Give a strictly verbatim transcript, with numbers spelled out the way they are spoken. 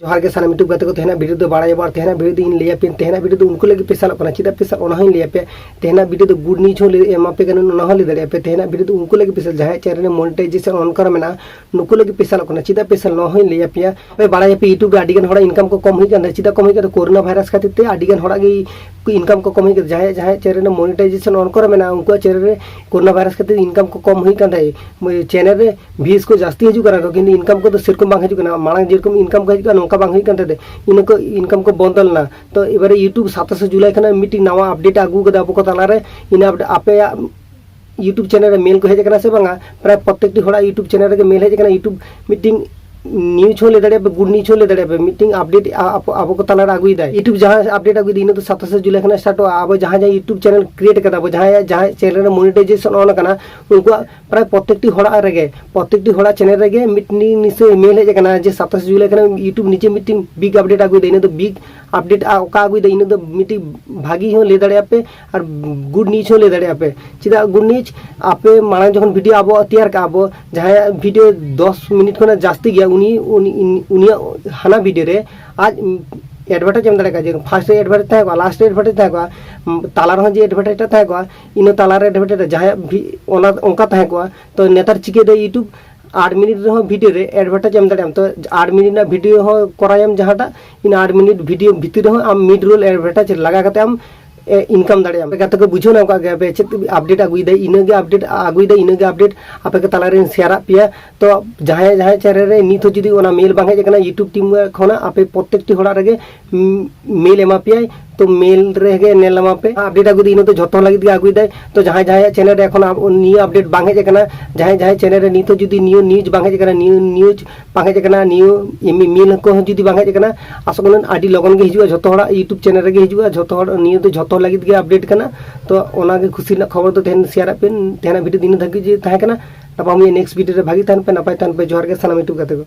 ᱡᱚᱦᱟᱨ ᱜᱮ ᱥᱟᱱᱟᱢ YouTube ᱜᱟᱛᱮ ᱠᱚ, ᱛᱮᱦᱮᱧᱟᱜ video ᱫᱚ ᱵᱟᱲᱟᱭ ᱟᱵᱚ, ᱟᱨ ᱛᱮᱦᱮᱧᱟᱜ video ᱫᱚ ᱤᱧ ᱞᱟᱹᱭ ᱟᱯᱮᱭᱟ, ᱛᱮᱦᱮᱧᱟᱜ video ᱫᱚ ᱩᱱᱠᱩ ᱞᱟᱹᱜᱤᱫ ᱥᱯᱮᱥᱟᱞᱚᱜ ᱠᱟᱱᱟ᱾ ᱪᱮᱫᱟᱜ ᱥᱯᱮᱥᱟᱞ, ᱚᱱᱟ ᱦᱚᱸᱧ ᱞᱟᱹᱭ ᱟᱯᱮᱭᱟ᱾ ᱛᱮᱦᱮᱧᱟᱜ video ᱫᱚ good news ᱦᱚᱸ ᱞᱟᱹᱭ ᱮᱢᱟ ᱯᱮ ᱠᱟᱱᱟ, ᱚᱱᱟ ᱦᱚᱸ ᱞᱟᱹᱭ ᱫᱟᱲᱮᱭᱟᱜᱼᱟ ᱯᱮ᱾ ᱛᱮᱦᱮᱧᱟᱜ video ᱫᱚ ᱩᱱᱠᱩ ᱞᱟᱹᱜᱤᱫ ᱥᱯᱮᱥᱟᱞ, ᱡᱟᱦᱟᱸᱭ channel ᱨᱮ monetization on ᱠᱚᱨᱟ ᱢᱮᱱᱟᱜᱼᱟ, ᱱᱩᱠᱩ ᱞᱟᱹᱜᱤᱫ ᱥᱯᱮᱥᱟᱞᱚᱜ ᱠᱟᱱᱟ᱾ ᱪᱮᱫᱟᱜ ᱥᱯᱮᱥᱟᱞ, ᱱᱚᱣᱟ ᱦᱚᱸᱧ ᱞᱟᱹᱭ ᱟᱯᱮᱭᱟ᱾ ᱟᱯᱮ ᱵᱟᱲᱟᱭᱟᱯᱮ, YouTube ᱨᱮ ᱟᱹᱰᱤ ᱜᱟᱱ ᱦᱚᱲᱟᱜ income ᱠᱚ ᱠᱚᱢ ᱦᱩᱭᱩᱜ ᱠᱟᱱ ᱛᱟᱦᱮᱸᱫ᱾ ᱪᱮᱫᱟᱜ ᱠᱚᱢ ᱦᱩᱭᱩᱜ ᱠᱟᱱ ᱛᱟᱦᱮᱸᱫ? ᱠᱳᱨᱳᱱᱟ ᱵᱷᱟᱭᱨᱟᱥ ᱠᱷᱟᱹᱛᱤᱨ ᱛᱮ ᱟᱹᱰᱤ ᱜᱟᱱ ᱦᱚᱲᱟᱜ ᱜᱮ income ᱠᱚ ᱠᱚᱢ ᱦᱩᱭᱩᱜ ᱠᱟᱱ ᱛᱟᱦᱮᱸᱫ᱾ ᱡᱟᱦᱟᱸᱭ, ᱡᱟᱦᱟᱸᱭ channel ᱨᱮ monetization on ᱠᱚᱨᱟ ᱢᱮᱱᱟᱜᱼᱟ, ᱩᱱᱠᱩᱣᱟᱜ channel ᱨᱮ ᱠᱳᱨᱳᱱᱟ ᱵᱷᱟᱭᱨᱟᱥ ᱠᱷᱟᱹᱛᱤᱨ income ᱠᱚ ᱠᱚᱢ ᱦᱩᱭᱩᱜ ᱠᱟᱱ ᱛᱟᱦᱮᱸᱫ᱾ channel ᱨᱮ views ᱠᱚ ᱡᱟᱹᱥᱛᱤ ᱦᱤᱡᱩᱜ ᱠᱟᱱᱟ ᱠᱚ, ᱠᱤᱱᱛᱩ income ᱠᱚᱫᱚ ᱥᱮᱨᱚᱠᱚᱢ ᱵᱟᱝ ᱦᱤᱡᱩᱜ ᱠᱟᱱᱟ᱾ ᱢᱟᱲᱟᱝ ᱡᱮᱨᱚᱠᱚᱢ income ᱠᱚ ᱦᱤᱡᱩᱜ ᱠᱟᱱᱟ, ᱚᱱᱠᱟ ᱵᱟᱝ ᱦᱩᱭᱩᱜ ᱠᱟᱱ ᱛᱟᱦᱮᱸᱫ᱾ ᱤᱱᱟᱹ ᱠᱚ income ᱠᱚ ᱵᱚᱱᱫᱚ ᱞᱮᱱᱟ᱾ ᱛᱚ ᱮᱵᱟᱨᱮ YouTube ᱥᱟᱛᱟᱥᱮ ᱡᱩᱞᱟᱭ ᱠᱷᱚᱱᱟᱜ ᱢᱤᱫᱴᱤᱡ ᱱᱟᱣᱟ update ᱟᱹᱜᱩ ᱠᱟᱫᱟ ᱟᱵᱚ ᱠᱚ ᱛᱟᱞᱟᱨᱮ᱾ ᱤᱱᱟᱹ update ᱟᱯᱮᱭᱟᱜ YouTube channel ᱨᱮ mail ᱠᱚ ᱦᱮᱡ ᱟᱠᱟᱱᱟ ᱥᱮ ᱵᱟᱝᱟ? ᱯᱨᱟᱭ ᱯᱨᱚᱛᱮᱠᱴᱤ ᱦᱚᱲᱟᱜ YouTube channel ᱨᱮᱜᱮ mail ᱦᱮᱡ ᱟᱠᱟᱱᱟ᱾ YouTube ᱢᱤᱫᱴᱤᱝ news ᱦᱚᱸ ᱞᱟᱹᱭ ᱫᱟᱲᱮᱭᱟᱜᱼᱟ ᱯᱮ, good news ᱦᱚᱸ ᱞᱟᱹᱭ ᱫᱟᱲᱮᱭᱟᱜᱼᱟ ᱯᱮ, ᱢᱤᱫᱴᱤᱝ update ᱟ-, ᱟᱵᱚ, ᱟᱵᱚ ᱠᱚ ᱛᱟᱞᱟᱨᱮ ᱟᱹᱜᱩᱭᱮᱫᱟᱭ᱾ YouTube ᱡᱟᱦᱟᱸ update ᱟᱹᱜᱩᱭᱮᱫᱟ, ᱤᱱᱟᱹ ᱫᱚ ᱥᱟᱛᱟᱥᱮ ᱡᱩᱞᱟᱭ ᱠᱷᱚᱱᱟᱜ startᱚᱜᱼᱟ᱾ ᱟᱵᱚ ᱡᱟᱦᱟᱸ, ᱡᱟᱦᱟᱸ YouTube channel create ᱠᱟᱫᱟ ᱵᱚ, ᱡᱟᱦᱟᱸᱭᱟᱜ, ᱡᱟᱦᱟᱸᱭ channel ᱨᱮ monetization on ᱟᱠᱟᱱᱟ, ᱩᱱᱠᱩᱣᱟᱜ ᱯᱨᱟᱭ ᱯᱨᱚᱛᱮᱠᱴᱤ ᱦᱚᱲᱟᱜ ᱨᱮᱜᱮ, ᱯᱨᱚᱛᱮᱠᱴᱤ ᱦᱚᱲᱟᱜ channel ᱨᱮᱜᱮ ᱢᱤᱫ ᱱᱤ-, ᱱᱤᱥᱪᱚᱭ mail ᱦᱮᱡ ᱟᱠᱟᱱᱟ ᱡᱮ ᱥᱟᱛᱟᱥ ᱡᱩᱞᱟᱭ ᱠᱷᱚᱱᱟᱜ YouTube ᱱᱤᱡᱮ ᱢᱤᱫᱴᱤᱝ big update ᱟᱹᱜᱩᱭᱮᱫᱟ᱾ ᱤᱱᱟᱹ ᱫᱚ big update ᱟ-, ᱚᱠᱟ ᱟᱹᱜᱩᱭᱮᱫᱟ, ᱤᱱᱟᱹ ᱫᱚ ᱢᱤᱫᱴᱤᱡ ᱵᱷᱟᱹᱜᱤ ᱦᱚᱸ ᱞᱟᱹᱭ ᱫᱟᱲᱮᱭᱟᱜᱼᱟ ᱯᱮ ᱟᱨ good news ᱦᱚᱸ ᱞᱟᱹᱭ ᱫᱟᱲᱮᱭᱟᱜᱼᱟ ᱯᱮ᱾ ᱪᱮᱫᱟᱜ good news? ᱟᱯᱮ ᱢᱟᱲᱟᱝ ᱡᱚᱠᱷᱚᱱ video ᱟᱵᱚ ᱛᱮᱭᱟᱨ ᱠᱟᱜᱼᱟ ᱵᱚ, ᱡᱟᱦᱟᱸᱭᱟᱜ video ᱫᱚᱥ ᱢᱤᱱᱤᱴ ᱠᱷᱚᱱᱟᱜ ᱡᱟᱹᱥᱛᱤ ᱜᱮᱭᱟ, ᱩᱱᱤ, ᱩᱱᱤ, ᱩᱱᱤᱭᱟᱜ ᱦᱟᱱᱟ video ᱨᱮ ᱟᱡ advertise ᱮᱢ ᱫᱟᱲᱮ ᱠᱟᱜᱼᱟ, ᱡᱮ first ᱨᱮ advertise ᱛᱟᱦᱮᱸ ᱠᱚᱜᱼᱟ, last ᱨᱮ advertise ᱛᱟᱦᱮᱸ ᱠᱚᱜᱼᱟ, ᱛᱟᱞᱟ ᱨᱮᱦᱚᱸ ᱡᱮ advertise ᱴᱟᱜ ᱛᱟᱦᱮᱸ ᱠᱚᱜᱼᱟ, ᱤᱱᱟᱹ ᱛᱟᱞᱟ ᱨᱮ advertise ᱡᱟᱦᱟᱸᱭᱟᱜ vi-, ᱚᱱᱟ ᱚᱱᱠᱟ ᱛᱟᱦᱮᱸ ᱠᱚᱜᱼᱟ᱾ ᱛᱚ ᱱᱮᱛᱟᱨ ᱪᱤᱠᱟᱹᱭᱮᱫᱟ YouTube, ᱟᱴ ᱢᱤᱱᱤᱴ ᱨᱮᱦᱚᱸ video ᱨᱮ advertise ᱮᱢ ᱫᱟᱲᱮᱭᱟᱜᱼᱟᱢ᱾ ᱛᱚ ᱟᱴ ᱢᱤᱱᱤᱴ ᱨᱮᱱᱟᱜ video ᱦᱚᱸ ᱠᱚᱨᱟᱭᱟᱢ ᱡᱟᱦᱟᱸᱴᱟᱜ, ᱤᱱᱟᱹ ᱟᱴ ᱢᱤᱱᱤᱴ video ᱵᱷᱤᱛᱤᱨ ᱨᱮᱦᱚᱸ ᱟᱢ mid roll advertise ᱞᱟᱜᱟ ᱠᱟᱛᱮ ᱟᱢ, ᱮ, income ᱫᱟᱲᱮᱭᱟᱜᱼᱟᱢ᱾ ᱜᱟᱛᱮ ᱠᱚ ᱵᱩᱡᱷᱟᱹᱣ ᱧᱟᱢ ᱠᱟᱜ ᱜᱮᱭᱟ ᱯᱮ, ᱪᱮᱫ update ᱟᱹᱜᱩᱭᱮᱫᱟᱭ, ᱤᱱᱟᱹᱜᱮ update ᱟᱹᱜᱩᱭᱮᱫᱟᱭ, ᱤᱱᱟᱹᱜᱮ update ᱟᱯᱮ ᱠᱚ ᱛᱟᱞᱟᱨᱮᱧ share ᱟᱫ ᱯᱮᱭᱟ᱾ ᱛᱚ ᱡᱟᱦᱟᱸᱭ, ᱡᱟᱦᱟᱸᱭ channel ᱨᱮ ᱱᱤᱛ ᱦᱚᱸ ᱡᱩᱫᱤ ᱚᱱᱟ mail ᱵᱟᱝ ᱦᱮᱡ ᱟᱠᱟᱱᱟ YouTube team ᱠᱷᱚᱱᱟᱜ, ᱟᱯᱮ ᱯᱨᱚᱛᱮᱠᱴᱤ ᱦᱚᱲᱟᱜ ᱨᱮᱜᱮ, ᱩᱢ, mail ᱮᱢᱟ ᱯᱮᱭᱟᱭ᱾ ᱛᱚ mail ᱨᱮᱜᱮ ᱧᱮᱞ ᱧᱟᱢᱟ ᱯᱮ᱾ update ᱟᱹᱜᱩᱭᱮᱫᱟ, ᱤᱱᱟᱹ ᱫᱚ ᱡᱷᱚᱛᱚ ᱞᱟᱹᱜᱤᱫ ᱜᱮ ᱟᱹᱜᱩᱭᱮᱫᱟᱭ᱾ ᱛᱚ ᱡᱟᱦᱟᱸᱭ, ᱡᱟᱦᱟᱸᱭᱟᱜ channel ᱨᱮ ᱮᱠᱷᱚᱱ ᱟᱵ-, ᱱᱤᱭᱟᱹ update ᱵᱟᱝ ᱦᱮᱡ ᱟᱠᱟᱱᱟ, ᱡᱟᱦᱟᱸᱭ, ᱡᱟᱦᱟᱸᱭ channel ᱨᱮ ᱱᱤᱛ ᱦᱚᱸ ᱡᱩᱫᱤ ᱱᱤᱭᱟᱹ news ᱵᱟᱝ ᱦᱮᱡ ᱟᱠᱟᱱᱟ, ᱱᱤᱭᱟᱹ news ᱵᱟᱝ ᱦᱮᱡ ᱟᱠᱟᱱᱟ, ᱱᱤᱭᱟᱹ ᱮᱢᱱᱤ mail ᱠᱚᱦᱚᱸ ᱡᱩᱫᱤ ᱵᱟᱝ ᱦᱮᱡ ᱟᱠᱟᱱᱟ, ᱟᱥᱚᱜ ᱠᱟᱹᱱᱟᱹᱧ ᱟᱹᱰᱤ ᱞᱚᱜᱚᱱ ᱜᱮ ᱦᱤᱡᱩᱜᱼᱟ, ᱡᱷᱚᱛᱚ ᱦᱚᱲᱟᱜ YouTube channel ᱨᱮᱜᱮ ᱦᱤᱡᱩᱜᱼᱟ, ᱡᱷᱚᱛᱚ ᱦᱚᱲ, ᱱᱤᱭᱟᱹ ᱫᱚ ᱡᱷᱚᱛᱚ ᱞᱟᱹᱜᱤᱫ ᱜᱮ update ᱠᱟᱱᱟ᱾ ᱛᱚ ᱚᱱᱟᱜᱮ ᱠᱷᱩᱥᱤ ᱨᱮᱱᱟᱜ ᱠᱷᱚᱵᱚᱨ ᱫᱚ ᱛᱮᱦᱮᱧ share ᱟᱫ ᱯᱮ, ᱛᱮᱦᱮᱧᱟᱜ video ᱫᱚ ᱤᱱᱟᱹ ᱫᱷᱟᱹᱵᱤᱡ ᱜᱮ ᱛᱟᱦᱮᱸ ᱠᱟᱱᱟ᱾ ᱧᱟᱯᱟᱢ ᱦᱩᱭᱩᱜᱼᱟ next video ᱨᱮ, ᱵᱷᱟᱹᱜᱤ ᱛᱟᱦᱮᱱ ᱯᱮ, ᱱᱟᱯᱟᱭ ᱛᱟᱦᱮᱱ ᱯᱮ, ᱡᱚᱦᱟᱨ ᱜᱮ ᱥᱟᱱᱟᱢ YouTube ᱜᱟᱛᱮ ᱠᱚ᱾